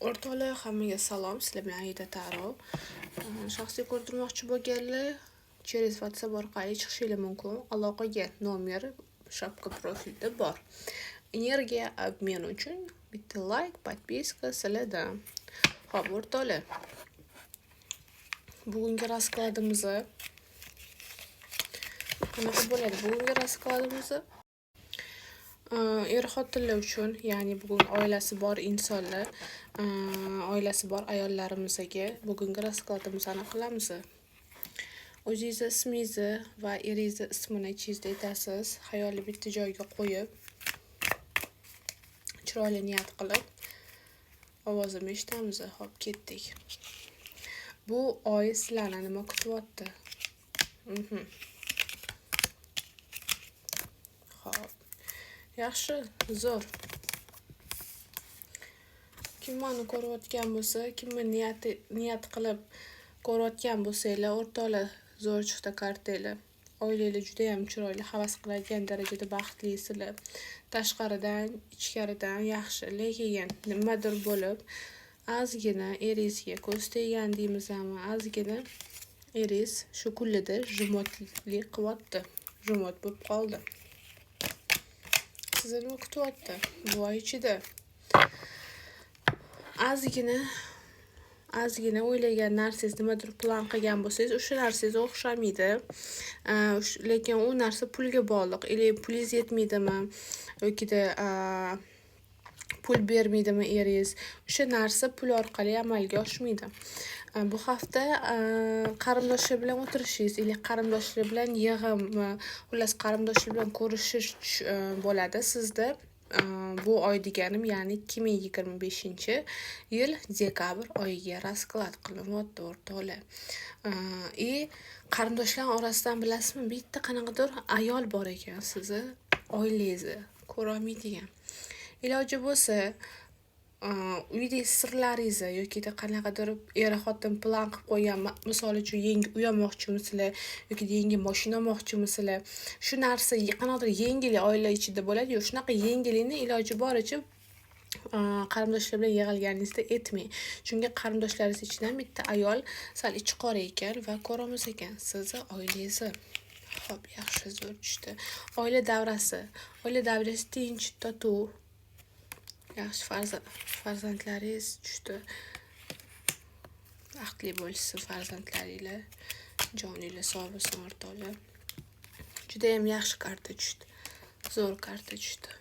O'rtoqlar, hammaga salom. Sizlar bilan Aida Taro. Shaxsiy ko'rdirmoqchi bo'lganlar через WhatsApp orqali chiqishinglar mumkin. Aloqaga nomer шапка profilda bor. Energiya обмен uchun bitta layk, подписка sizlardan. Xo'p, o'rtoqlar. Bugungi raskladimiz qanaqa bo'ladi? Bugungi raskladimiz er-xotinlar uchun, ya'ni bugun oilasi bor insonlar, oilasi bor ayollarimizga bugungi raskladimizni qilamiz. O'zingizni ismingizni va eringizni ismini ichingizda aytasiz. Xayolni bitta joyga qo'yib, chiroyli niyat qilib, ovozimni eshitamiz. Xo'p, ketdik. Bu oy sizlarni nima kutyapti? Xo'p. Yaxshi, zo'r. Kim mani ko'rayotgan bo'lsa, kimni niyat qilib ko'rayotgan bo'lsanglar, o'rtoqlar, zo'r chiqdi kartanglar. Oilanglar judayam chiroyli, havas qiladigan darajada baxtlisizlar. Tashqaridan, ichkaridan yaxshi, lekin nimadir bo'lib, ozgina eringizga ko'z teggan deymizmi, ozgina eringiz shu kunlarda jimotlik qilyapti. Jimot bo'lib qoldi. Sizni nima kutyapti bu oy ichida? Ozgina o'ylagan narsangiz, nimadir plan qilgan bo'lsangiz, o'sha narsangiz o'xshamaydi. Lekin u narsa pulga bog'liq. Или pulingiz yetmaydimi, yokida pul bermaydimi eringiz. O'sha narsa pul orqali amalga oshmaydi. Bu hafta qarindoshlar bilan o'tirishingiz или qarindoshlar bilan yig'inmi, xullas qarindoshlar bilan ko'rishish bo'ladi sizda. Bu oy deganim, ya'ni 2025-yil dekabr oyiga rasklad qilinyapti, o'rtoqlar. И qarindoshlar orasidan, bilasizmi, bitta qanaqadir ayol bor ekan, sizni oilangizni ko'rolmaydigan. Iloji bo'lsa, uydagi sirlaringizni yokida qanaqadir er-xotin plan qilib qo'ygan, misol uchun, yangi uy olmoqchimisizlar yokida yangi moshina olmoqchimisizlar, shu narsa, qanaqadir yangilik oila ichida bo'ladi-yu, shunaqa yangilikni iloji boricha qarindoshlar bilan yig'ilganingizda aytmang. Chunki qarindoshlaringiz ichidan bitta ayol sal ichi qora ekan va ko'rolmas ekan sizni oilangizni. Xo'p, yaxshi, zo'r tushdi. Oila davrasi. Oila davrasi tinch, totuv. Yaxshi, farzandlaringiz tushdi. Baxtli bo'lishsin farzandlaringlar. Joninglar sog' bo'lsin, o'rtoqlar. Judayam yaxshi karta tushdi. Zo'r karta tushdi.